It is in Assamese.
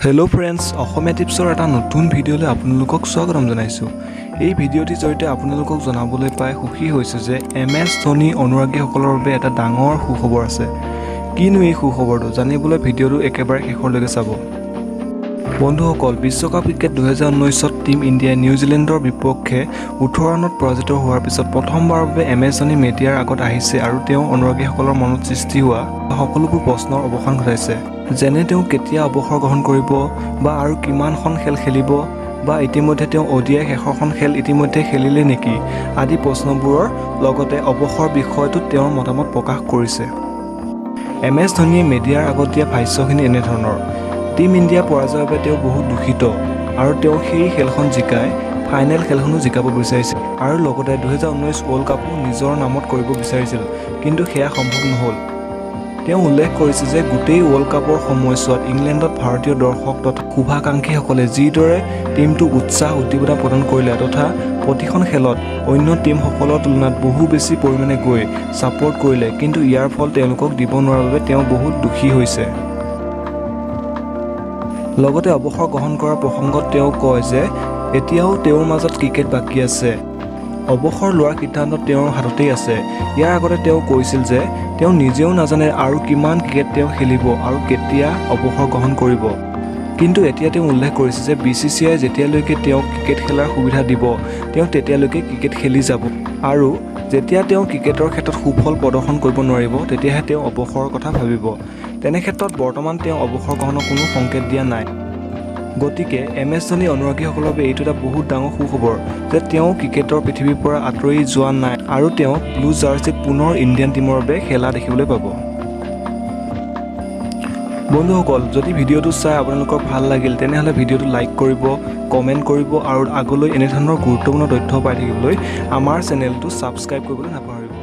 হেল্ল' ফ্ৰেণ্ডছ, অসমীয়া টিপছৰ এটা নতুন ভিডিঅ'লৈ আপোনালোকক স্বাগতম জনাইছোঁ। এই ভিডিঅ'টিৰ জৰিয়তে আপোনালোকক জনাবলৈ পাই সুখী হৈছোঁ যে এম এছ ধোনী অনুৰাগীসকলৰ বাবে এটা ডাঙৰ সুখবৰ আছে। কিনো এই সুখবৰটো জানিবলৈ ভিডিঅ'টো একেবাৰে শেষলৈকে চাব। বন্ধুসকল, বিশ্বকাপ ক্ৰিকেট 2019ত টীম ইণ্ডিয়াই নিউজিলেণ্ডৰ বিপক্ষে 18 ৰানত পৰাজিত হোৱাৰ পিছত প্ৰথমবাৰৰ বাবে এম এছ ধোনী মেডিয়াৰ আগত আহিছে আৰু তেওঁ অনুৰাগীসকলৰ মনত সৃষ্টি হোৱা সকলোবোৰ প্ৰশ্নৰ অৱসান ঘটাইছে। যেনে তেওঁ কেতিয়া অৱসৰ গ্ৰহণ কৰিব বা আৰু কিমানখন খেল খেলিব বা ইতিমধ্যে তেওঁ অ'ডিআই শেষৰখন খেল ইতিমধ্যে খেলিলে নেকি আদি প্ৰশ্নবোৰৰ লগতে অৱসৰ বিষয়টোত তেওঁৰ মতামত প্ৰকাশ কৰিছে। এম এছ ধোনীয়ে মেডিয়াৰ আগত দিয়া ভাষ্যখিনি এনেধৰণৰ: টীম ইণ্ডিয়া পৰাজয়ৰ বাবে তেওঁ বহুত দুখিত আৰু তেওঁ সেই খেলখন জিকাই ফাইনেল খেলখনো জিকাব বিচাৰিছিল আৰু লগতে 2019 ৱৰ্ল্ড কাপো নিজৰ নামত কৰিব বিচাৰিছিল, কিন্তু সেয়া সম্ভৱ নহ'ল। তেওঁ উল্লেখ কৰিছে যে গোটেই ৱৰ্ল্ড কাপৰ সময়ছোৱাত ইংলেণ্ডত ভাৰতীয় দৰ্শক তথা শুভাকাংক্ষীসকলে যিদৰে টীমটোক উৎসাহ উদ্দীপনা প্ৰদান কৰিলে তথা প্ৰতিখন খেলত অন্য টীমসকলৰ তুলনাত বহু বেছি পৰিমাণে গৈ ছাপোৰ্ট কৰিলে, কিন্তু ইয়াৰ ফল তেওঁলোকক দিব নোৱাৰাৰ বাবে তেওঁ বহুত দুখী হৈছে। লগতে অৱসৰ গ্ৰহণ কৰাৰ প্ৰসংগত তেওঁ কয় যে এতিয়াও তেওঁৰ মাজত ক্ৰিকেট বাকী আছে। অৱসৰ লোৱাৰ সিদ্ধান্ত তেওঁৰ হাততেই আছে। ইয়াৰ আগতে তেওঁ কৈছিল যে তেওঁ নিজেও নাজানে আৰু কিমান ক্ৰিকেট তেওঁ খেলিব আৰু কেতিয়া অৱসৰ গ্ৰহণ কৰিব। কিন্তু এতিয়া তেওঁ উল্লেখ কৰিছে যে বিচিচিআই যেতিয়ালৈকে তেওঁক ক্ৰিকেট খেলাৰ সুবিধা দিব, তেওঁ তেতিয়ালৈকে ক্ৰিকেট খেলি যাব আৰু যেতিয়া তেওঁ ক্ৰিকেটৰ ক্ষেত্ৰত সুফল প্ৰদৰ্শন কৰিব নোৱাৰিব, তেতিয়াহে তেওঁ অৱসৰৰ কথা ভাবিব। তেনে ক্ষেত্ৰত বৰ্তমান তেওঁ অৱসৰ গ্ৰহণৰ কোনো সংকেত দিয়া নাই। গতিকে এম এছ ধোনী অনুৰাগীসকলৰ বাবে এইটো এটা বহুত ডাঙৰ সুখবৰ যে তেওঁ ক্ৰিকেটৰ পৃথিৱীৰ পৰা আঁতৰি যোৱা নাই আৰু তেওঁক ব্লু জাৰ্চিত পুনৰ ইণ্ডিয়ান টীমৰ বাবে খেলা দেখিবলৈ পাব। বন্ধুসকল, যদি ভিডিঅ'টো চাই আপোনালোকৰ ভাল লাগিল, তেনেহ'লে ভিডিঅ'টো লাইক কৰিব, কমেণ্ট কৰিব আৰু আগলৈ এনেধৰণৰ গুৰুত্বপূৰ্ণ তথ্য পাই থাকিবলৈ আমাৰ চেনেলটো ছাবস্ক্ৰাইব কৰিবলৈ নাপাহৰিব।